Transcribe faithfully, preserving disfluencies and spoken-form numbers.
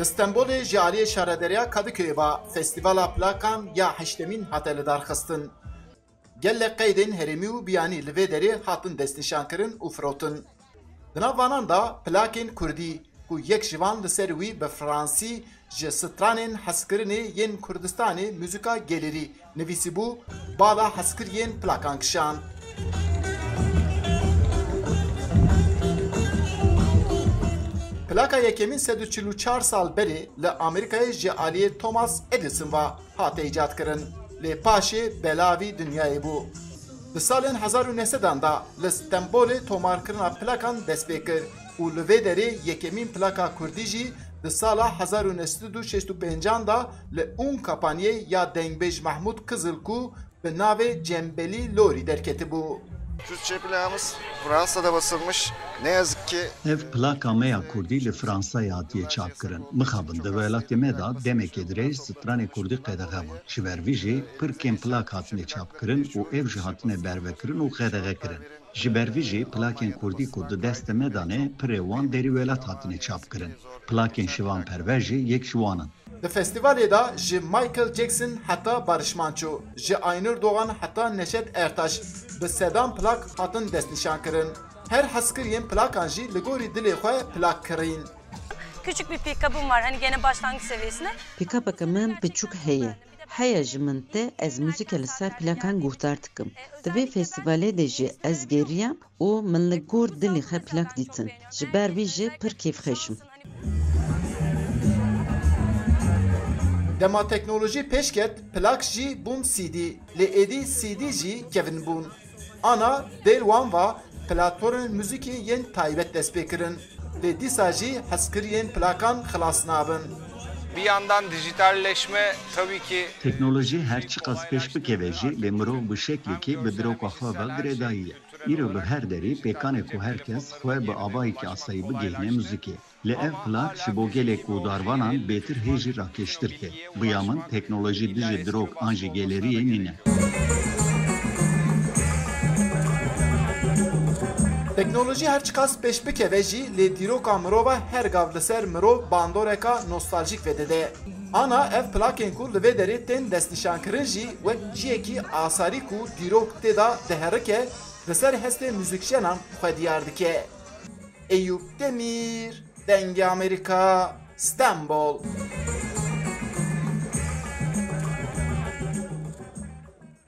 Li Stenbolê ji aliyê Şarederiya Kadıköyê ve Festîvala Plakan ya heştemîn hate lidarxistin. Gelek qeydên herêmî û biyanî li vê derê hatin destnîşankirin û firotin. Di nav vanan de plakên kurdî ku yek ji van li ser wî bi fransî ji stranên hezkirinê yên Kurdistanê muzîka gelêrî nivîsîbû, bala hezkiriyên plakan kişand. Plaka yekemîn sed û çil û çar sal berê li Amerîkayê ji aliyê Thomas Edison ve hate îcadkirin, lê paşê belavî dinyayê bû. Di salên hezar û neh sedan de li Stenbolê tomarkirina plakan dest pê kir û li vê derê yekemîn plaka kurdî jî di sala hezar û neh sed û şêst û pêncan de li Unkapaniyê ya dengbêj Mehmûd Kizil ku bi navê Cembelî Lorî derketibû. Türkçe plağımız Fransa'da basılmış. Ne yazık ki Ev plaka me ya kurdî li Fransayê hatiye çapkirin. Mixabin di welatê me de demekê dirêj stranê kurdî qedexe bûn. Ji ber vî jî pir kêm plak hatine çapkirin û ev jî hatine bervekirin û qedexekirin. Ji ber vî jî plakên kurdî ku di destê me de ne, pirê wan derî welat hatine çapkirin. Plakên Şivan Perver jî yek ji wan in. Di festîvalê de ji Michael Jackson heta Barış Manço, ji Aynur Doğan heta Neşet Ertaş bi sedan plak hatin destnîşankirin. Her hezkiriyên plakan jî li gorî dilê xwe plak kirîn. Küçük bir pick-up'ım var, hani gene başlangıç seviyesine. Pick-up'eke min piçûk heye. Heya ji min te ez muzîke li ser plakan guhdar dikim. Di vê festîvalê de jî ez geriyam û min li gor dilê xwe plak dîtin. Ji ber vî jî pir kêfxweş im. Dema teknolojî pêş ket, plak jî bûn C D, lê êdî C D jî kevin bûn. Ana dêl wan va platformên muzîkê yên taybet dest pê kirin. Lê dîsa jî hezkiriyên plakan xilas nabin. Bir yandan dijitalleşme tabii ki Teknolojî her çiqas pêş bikeve jî, lê mirov bi şeklekî bi diroka xwe ve girêdayî ye. Îro li her derî pêkan e ku her kes xwe bi avayekî asayî bigihîne muzîkê. Lê ev plak ji bo gelek û darvanan bêtir hê jî rakêştir ke. Bi ya min teknolojî dijî dirok an jî geleriyê nîne. Teknolojî her çiqas pêş bikeve jî, lê dîroka mirova her gav li ser mirov bandoreka nostaljîk vedide. Ana ev plakên ku li vê derê tên destnîşankirin jî wek ciyekî asarî ku dîrok tê de diherike, li ser hestê muzîkjenan xwe diyar dike. Eyûp Demîr, Dengê Amerîka, Stenbol.